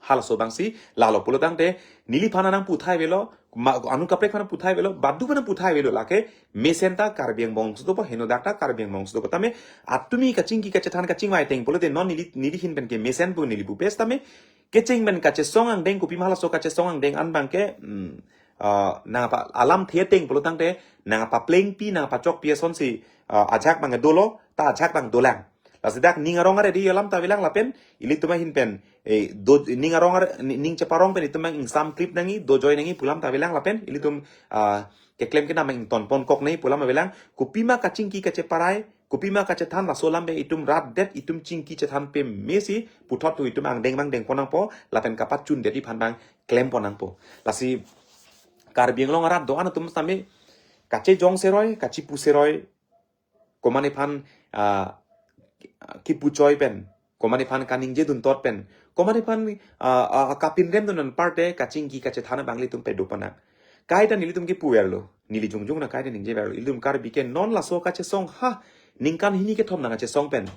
Halaso abangsi, lalo pulotangte, neliphan nangputhai avelo, ma, anut kaprek aphan puthai avelo, badu aphan puthai avelo, lake mesen ta Karbi Anglong si dopo, henodak ta Karbi Anglong si dopo. Tame, atumi kachingki kachethan kachingvai ateng pulote non neli, neli ahin pen ke mesen pu neli pupes tame, kecheng pen kachesong angdeng kopima halaso kachesong angdeng an abangke, hmm, ah, nangpa alamthe ateng pulotangte, nangpaplengpi, nangpachokpi asonsi, ah, ajahak abangke dolo, ta ajahak abang dolang. Lasi dak ning arong are di alam ta avelang lapen, ilitum ahin pen, eh, do, ning arong are, ni-, ning cheparong pen itum abang ingsam klip nangji, dojoi nangji pu alam ta avelang lapen, ilitum, ah, keklem kedam abang ingtonponkok nangji pu alam avelang, kopima kachingki kacheparai, kopima kachethan laso alam pen itum rat det, itum chingki chethan pame si, puthot tu itum angdeng abang dengpon nangpo, lapen kapachun det aphan abang klempon nangpo. Lasi Karbi Anglong arat do-an atum tame, kachejong seroi, kachepu seroi, komatne aphan, ah, kipu choi pen, komatne aphan kaningje duntot pen, komatne aphan, ah, ah, kapinrem dun anparte kachingki kachethan abang ilitum pedoponang. Kaita nelitum kipu verlo, neli jongjong na kaita ningje verlo. Ilitum Karbi ke non laso kachesong ha, ningkan hini kethom nangkachesong pen,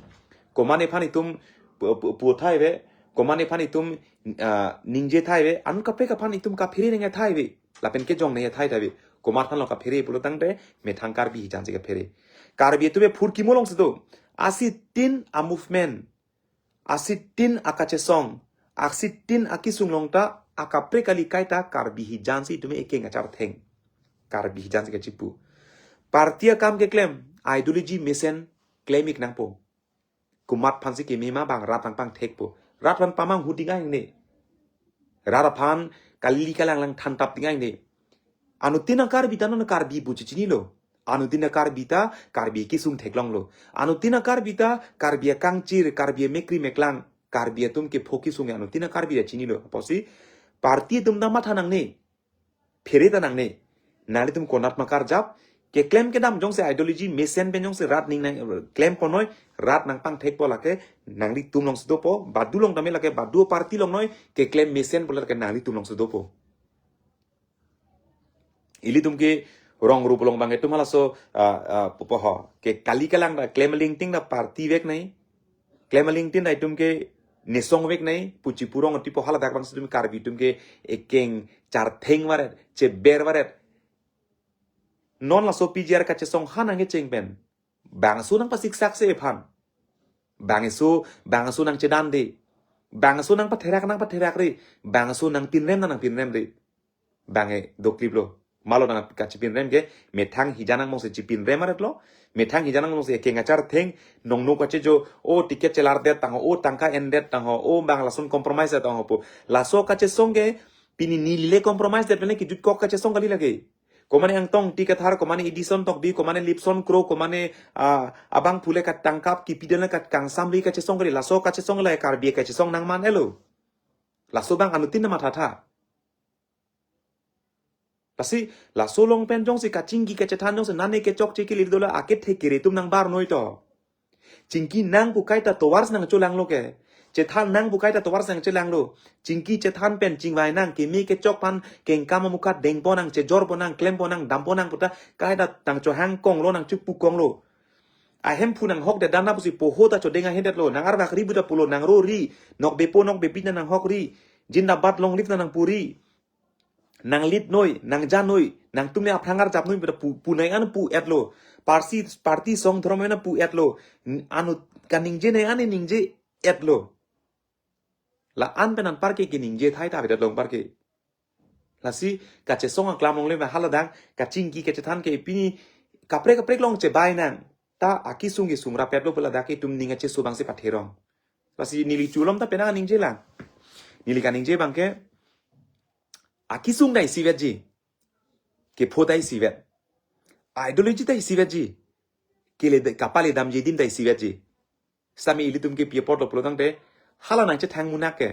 komatne aphan itum pu-, pu-, puthai ave, komatne aphan itum, ah, ningje thai ave, anut kaprek aphan itum kaphere nangthai ave. Lapen kejong nangthai ta ave. Komat aphanlo kaphere pulotangte, methang Karbi hijan si kaphere. Karbi atum aphurkimo alongsi do. Asitin a-movement, asitin akachesong, asitin akisung along ta, akaprek kali kaita Karbi hijan si itum ekeng achartheng. Karbi hijan si kachepu. Party akam keklem, ideology mesen klem-ik nangpo. Komat aphansi keme ma bang rat nangpangthekpo. Rat aphan pamanghu ding angne. Rat aphan kali kalang lang thantap ding angne. Anuttin a-Karbi ta non Karbi pu chechinilo. Anuttin a-Karbi ta Karbi kisung theklonglo. Anuttin a-Karbi ta Karbi akangchir, Karbi amekkri meklang, Karbi atum kepho kisung anuttin a-Karbi ta chinilo. Apotsi party atum ta matha nangne. Phere ta nangne. Nanglitum konat ma karjap, keklem kedam jongsi ideology mesen pen jongsi rat ning nang klemponnoi, rat nangpangthekpo lake, nanglitum alongsi dopo, badu along tame lake, badu party along noi, keklem mesen pu lake nanglitum alongsi dopo. Ilitum ke rong rup along abang itum halaso, ah, ah, pupo ho. Ke kali kalang ta, klem alingting ta party vek nangji. Klem alingting ta itum ke nesong vek nangji, pu chepu rong tipo haladak abangsi itum Karbi atum ke ekeng chartheng varet, cheber varet. Non laso P G R kachesong ha nangkecheng pen, bangso nangpasiksak se aphan. Bangso, bangso nangchedande. Bangso nangpatherak nangpatherakre. Bangso nangpinrem nangpinremre. Bang e dokliplo. Malo nangkachepinrem ke, methang hijan angbongsi chepinrem aretlo. Methang hijan angbongsi ekeng achartheng, nongno kachejo, o ticket chelardet tangho, o tangka endet tangho, o bang lason compromise tangho pu. Laso kachesong ke, pini neli le compromise det pen le kijutkok kachesong kali lake. Komatne Angtong Ingti Kathar, komatne Edison Tokbi, komatne Lipson Kro, komatne, ah, abangphu le katangkap, kipi dun le katkangsam le kachesong kali, laso kachesong le Karbi kachesong nangman elo. Laso abang anuttin mathatha. Lasi, laso along pen jongsi kachingki kachethan jongsi nane kechokche kili dola akethe kere atum nangbarnoi to. Chingki nang pu kaita tovarsi nangcholanglo ke. Chethan nang pu kaita tovarsi nangcholanglo. Chingki chethan pen chingvai nang keme kechok aphan kengkam amukha dengponnang, chejorponnang, klemponnang, damponnang puta kaita nangchohangkonglo, nangchepukonglo. Ahemphu nanghokdet dana pusi poho ta chodeng ahedetlo. Nang arvakri puta pulo, nangrori. Nokbepo nokbepin ta nanghokri. Jindabad long live ta nangpuri. Nanglitnoi, nangjannoi, nangtum le aphrang arjapnoi puta pu, punai an pu-etlo. Parsi, party song dhormo an pu-etlo. N-, anut kaningje nai an ningje-etlo. La-an pen anparke keningje thai ta avedet long parke. Lasi kachesong aklam longle ma haladang, kachingki kachethan ke pini kaprek kaprek along chebai nang. Ta akisung kisung rapetlo pu ladak itum ning acheso abangsi patherong. Lasi neli chulom ta penang ningjelang. Neli kaningje abangke, akesung ta isivetji, kepho ta isivet, ideology ta isivetji, kele, kapale damji adim ta isivetji. Sitame ilitum ke pi apotlo pulotangte, hala nangchethang munak ke,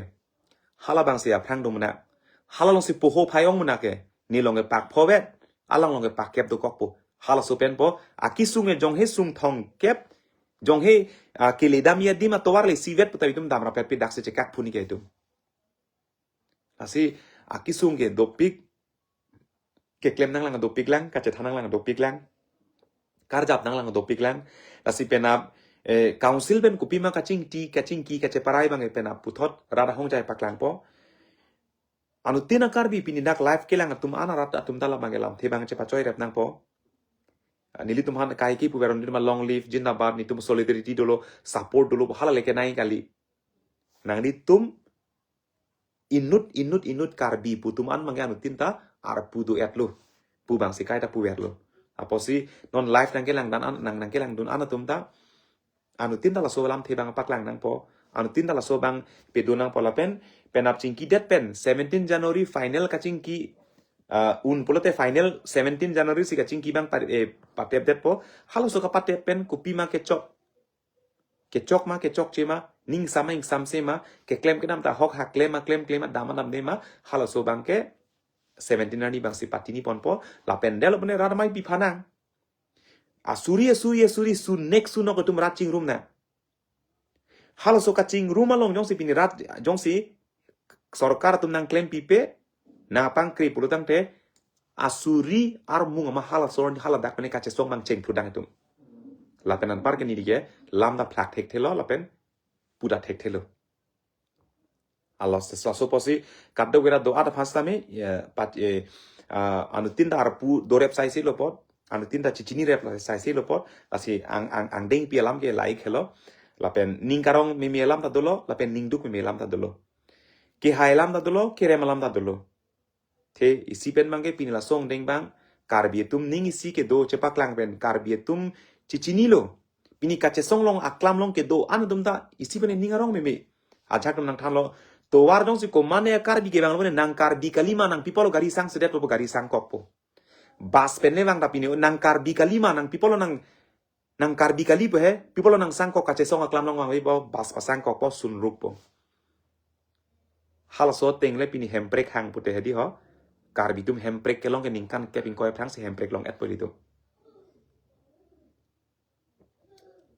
hala abangsi aphrang do munak, hala alongsi poho phai-ong munak ke, ne along ke pakphovet, alang along ke pakkep dokokpo. Halaso penpo, akesung ke jonghe sung thomkep, jonghe, ah, kele damji adim atovar le isivet pu ta itum damrappet pi daksi chekak phuni ke itum. Lasi akesung ke dopik, keklem nanglang dopik lang, kachethan nanglang dopik lang, karjap nanglang dopik lang. Lasi penap, eh, council pen kopima kachingthi, kachingki, kacheparai abang penap puthot rat ahongjai paklangpo. Anuttin a-Karbi pini dak live kelang atum an arat atum ta labang ke lamthe abang chepachoi rep nangpo. Ah, nelitum aphan kaike puver, nelitum long live, zindabad, nelitum solidarity dolo, support dolo, hala le kenai kali. Nanglitum inut, inut, inut Karbi pu atum an abangke anuttin ta arpu do-etlo pu abangsi kaita puverlo. Apotsi non live nangkelangdun an, nang, nangkelangdun an atum ta, anuttin ta laso lamthe abang paklang nangpo, anuttin ta laso abang pedo nangpo lapen, penap chingkidet pen, seventeen January final kachingki, ah, un pulote final seventeen January si kachingki abang pa-, eh, patepdetpo, halaso kapatep pen kopima kechok, kechok ma, kechokche ma, ning ingsam ma, ingsamse ma, keklem kedam ta ahok ha klem ma, klem, klem ma, dam ma, damde ma, halaso abangke seventeen arni abangsi patini ponpo, lapen delo pune rat amei pi phanang. Asuri, asuri, asuri, sunek sunok atum rat chingrum nang. Halaso kachingrum along jongsi pini rat, jongsi sorkar atum nangklempipe, nangpangkri pulotangte, asuri armung ama halaso arni haladak pene kachesong abang chengphrudang itum. Lapen anpar ke neli ke lam ta phlak thekthelo, lapen pu ta thekthelo. Alos, laso apotsi kadokave rat do-an aphan sitame, ya, pat, eh, ah, anuttin ta arpu dorep saisi lo apot, anuttin ta chechini rep saisi lo apot, lasi ang, ang, angdengpi alam ke lahai helo, lapen ning karong meme alam ta dolo, lapen ning duk meme alam ta dolo. Kehai alam ta dolo, kerem alam ta dolo. The isi pen abangke pini laso angdeng abang, Karbi atum ning isi kedo chepaklang pen Karbi atum chechinilo. Pini kachesong along aklam along kedo-an atum ta isi pen ning arong meme. Ajahak atum nangthanlo, tovar jongsi komatne Karbi kevanglo pune nang Karbi kali ma, nang pi apotlo gari sangsedetpo, gari sangkokpo. Bus pen le vang ta pini nang Karbi kali ma, nang pi apotlo nang, nang Karbi kali pu he, pi apotlo nang sangkok, kachesong aklam along vangvepo, bus pasangkokpo, sunrukpo. Halaso ateng le pini hemprek hang pute hedi ho. Karbi atum hemprek kelong ke ningkan kep ingkoi aphrangsi hemprek long-etpo ilitum.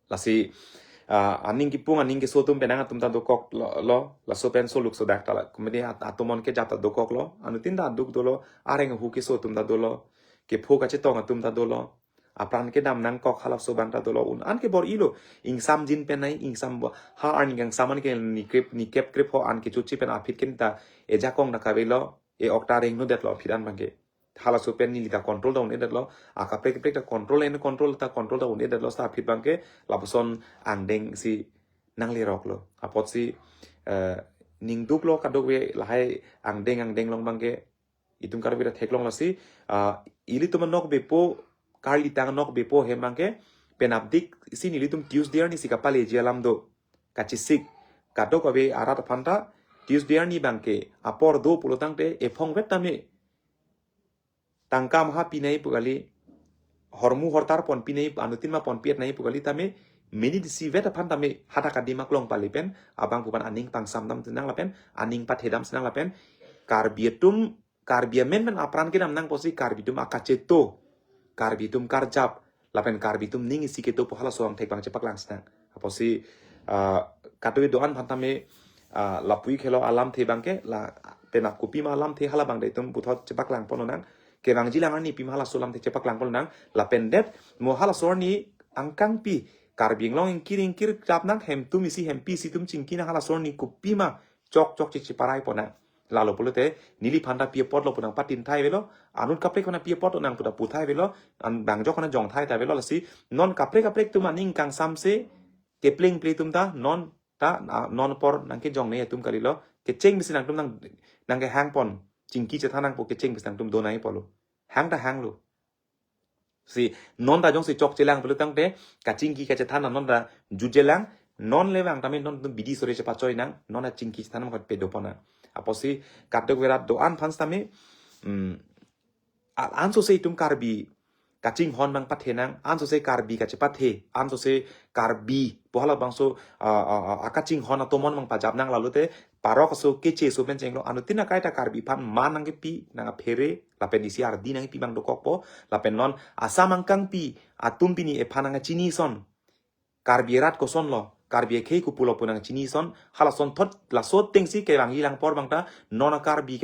Lasi, ah, aning kipung, aning keso atum pen nang atum ta dokoklo, lo, laso pen soluk sodak ta la, komedi at-, atomon kejap ta dokoklo, anuttin ta duk dolo, areng ahu keso atum ta dolo, kepho kachetong atum ta dolo, apran kedam nangkok halaso abang ta dolo, un-an ke bor-ilo, ingsamjin pen nai, ingsam bo, ha arni kangsam an ke ni krip, ni kep krip ho an kechochi pen aphi ken ta, ejakong ta kavelo, e-ok ta rengno detlo aphi an abangke. Halaso pen neli ta control ta un-edetlo, akaprek kaprek ta control en control ta control ta un-edetlo, seta aphi abangke, lapuson angdengsi nangleroklo. Apotsi, eh, ning duklo kadokave lahai angdeng angdeng along abangke, itum kadokave ta theklong lasi, ah, ilitum anokbepo, karlitang anokbepo hem abangke, penap dik si nelitum Tuesday arni si kapaleji alam do. Kachesik, kadokave arat aphan ta, Tuesday arni abangke, apor do pulotangte, ephongvet tame. Tangka maha pinai pu kali, hormu hortar ponpinai, anuttin ma ponpi-et nai pu kali tame, mini disivet aphan tame, hadak adim aklong pale pen, abang pu aphan aning pangsamdam tenang lapen, aning pathedam tenang lapen, Karbi atum, Karbi amen pen apran kedam nang apotsi Karbi atum akacheto, Karbi atum karjap, lapen Karbi atum ning isi kedo pu halaso angthek abang chepaklang tenang. Apotsi, ah, kadokave do-an aphan tame, ah, lapu-ik helo alamthe abangke, la penap kopima alamthe hala abang ta itum puthot chepaklang ponnang, kevangji lang arni pima halaso alamthe chepaklang ponnang, lapen det, mo halaso arni angkangpi, Karbi Anglong ingkir ingkir klap nang, hemtum isi hempi isi atum chingki nang halaso arni kopima, chok chokche cheparai ponnang. Lalo pulote, neliphan ta pi apotlo pu nangpatin thai avelo, anut kaprek aphan ta pi apotlo nang pu ta pu thai avelo, an bang jok aphan ta jong thai ta avelo, lasi, non kaprek kaprek atum aning kangsamse, kepleng ple atum ta, non ta, ah, non apor nangkejong ne atum kalilo, kecheng bisi nangtum nang, nangkehang pon, chingki chethan nangpo kecheng bisi nangtum do nai apotlo. Hang ta hanglo. Si, non ta jongsi chokchelang pulotangte, kachingki kachethan non ta jutjelang, non le vang tame non tum bidi sore chepachoi nang, non ta chingki chethan nang pedo ponnang. Apotsi kadokave rat do-an aphan sitame, mm, a-, ansose itum Karbi kachinghon abang pathenang, ansose Karbi kachepathe, ansose Karbi pu halabangso, a, a, a, akachinghon atomon abang pajapnang, lalote parok aso keche aso pen chenglo, anuttin akai ta Karbi aphan man nangkepi, nangkephere, lapen isi ardi nangkepi abang dokokpo, lapen non asam angkangpi atum pini ephan nangkachini ason, Karbi arat kosonlo, Karbi akhei kopulo pu nangchini ason, halason thot, laso atengsi kevangji lang apor abang ta, non a-Karbi